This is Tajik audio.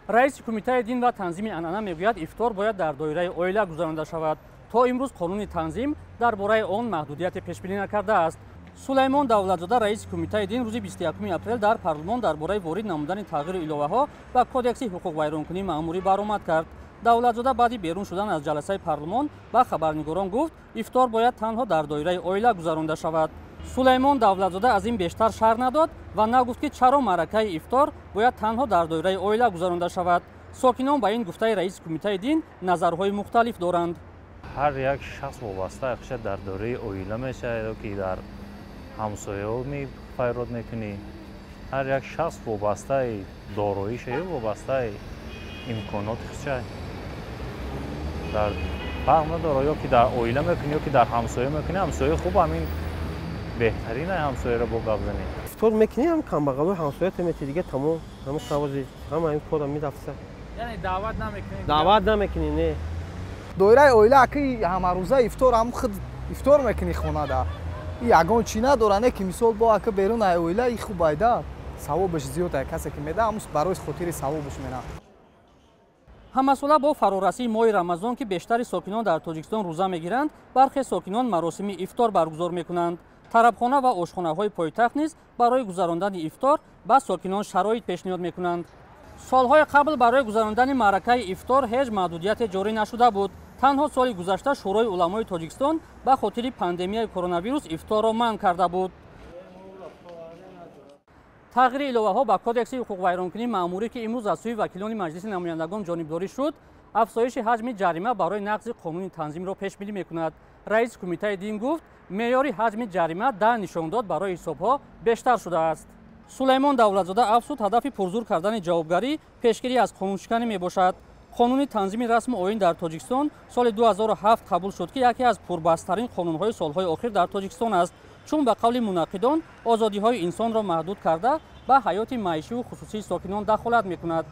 Раиси Кумитаи дин ва танзими анъана мегӯяд, ифтор бояд дар доираи оила гузаронида шавад. То имрӯз қонуни танзим дар бораи он маҳдудияте пешбинӣ накардааст. Сулаймон Давлатзода, раиси Кумитаи дин, рӯзи 21 апрел дар парлумон дар бораи ворид намудани тағйиру иловаҳо ба Кодекси ҳуқуқвайронкунии маъмурӣ баромад кард. Давлатзода баъди берун шудан аз ҷаласаи парлумон ба хабарнигорон гуфт, ифтор бояд танҳо дар доираи оила гузаронда шавад. Сулаймон Давлатзода аз ин бештар шарҳ надод ва нагуфт, ки чаро маъракаи ифтор бояд танҳо дар доираи оила гузаронда шавад. Сокинон ба ин гуфтаи раиси Кумитаи дин назарҳои мухталиф доранд. Ҳар як шахс вобаста хеша дар доираи оила мешавад ё ки дар ҳамсояҳо мефайрод мекунӣ. Ҳар як шахс вобастаи дороиша ё вобастаи имконоти худша дар фарқ надорад, ё ки дар оила мекунӣ, ё ки дар ҳамсоя мекунӣ. Ҳамсояи хуб ҳамин беҳтарин, ҳамсояро бо гап занӣ. Ифтор мекунӣ, ҳам камбағалои ҳамсоята мети, дига тамом, ҳама савози ҳама ин кора мерафта. Яъне даъват намекунӣ? Даъват намекунӣ, не. Доираи оила аки ҳамарӯза ифтор, ҳам худ ифтор мекунӣ хонада, ягон чӣ надора, не ки мисол бо ака берун ай оила и хуб айда, савобаш зиёд ай, касе ки меда, ҳамус барои хотири савобаш мера. Ҳамасола бо фарорасии моҳи Рамазон, ки бештари сокинон дар Тоҷикистон рӯза мегиранд, бархе сокинон маросими ифтор баргузор мекунанд. Тарабхона ва ошхонаҳои пойтахт низ барои гузарондани ифтор ба сокинон шароит пешниҳод мекунанд. Солҳои қабл барои гузарондани маъракаи ифтор ҳеҷ маҳдудияте ҷорӣ нашуда буд. Танҳо соли гузашта Шӯрои уламои Тоҷикистон ба хотири пандемияи коронавирус ифторро манъ карда буд. Тағйири иловаҳо ба Кодекси ҳуқуқвайронкунии маъмурӣ, ки имрӯз аз сӯи вакилони Маҷлиси намояндагон ҷонибдорӣ шуд, афзоиши ҳаҷми ҷарима барои нақзи қонуни танзимро пешбинӣ мекунад. Раиси Кумитаи дин гуфт, меъёри ҳаҷми ҷарима 10 нишондод барои ҳисобҳо бештар шудааст. Сулаймон Давлатзода афзуд, ҳадафи пурзур кардани ҷавобгарӣ пешгирӣ аз қонуншиканӣ мебошад. Қонуни танзими расму оин дар Тоҷикистон соли 2007 қабул шуд, ки яке аз пурбасттарин қонунҳои солҳои охир дар Тоҷикистон аст, чун ба қавли мунаққидон озодиҳои инсонро маҳдуд карда, ба ҳаёти маишиву хусусии сокинон дахолат мекунад.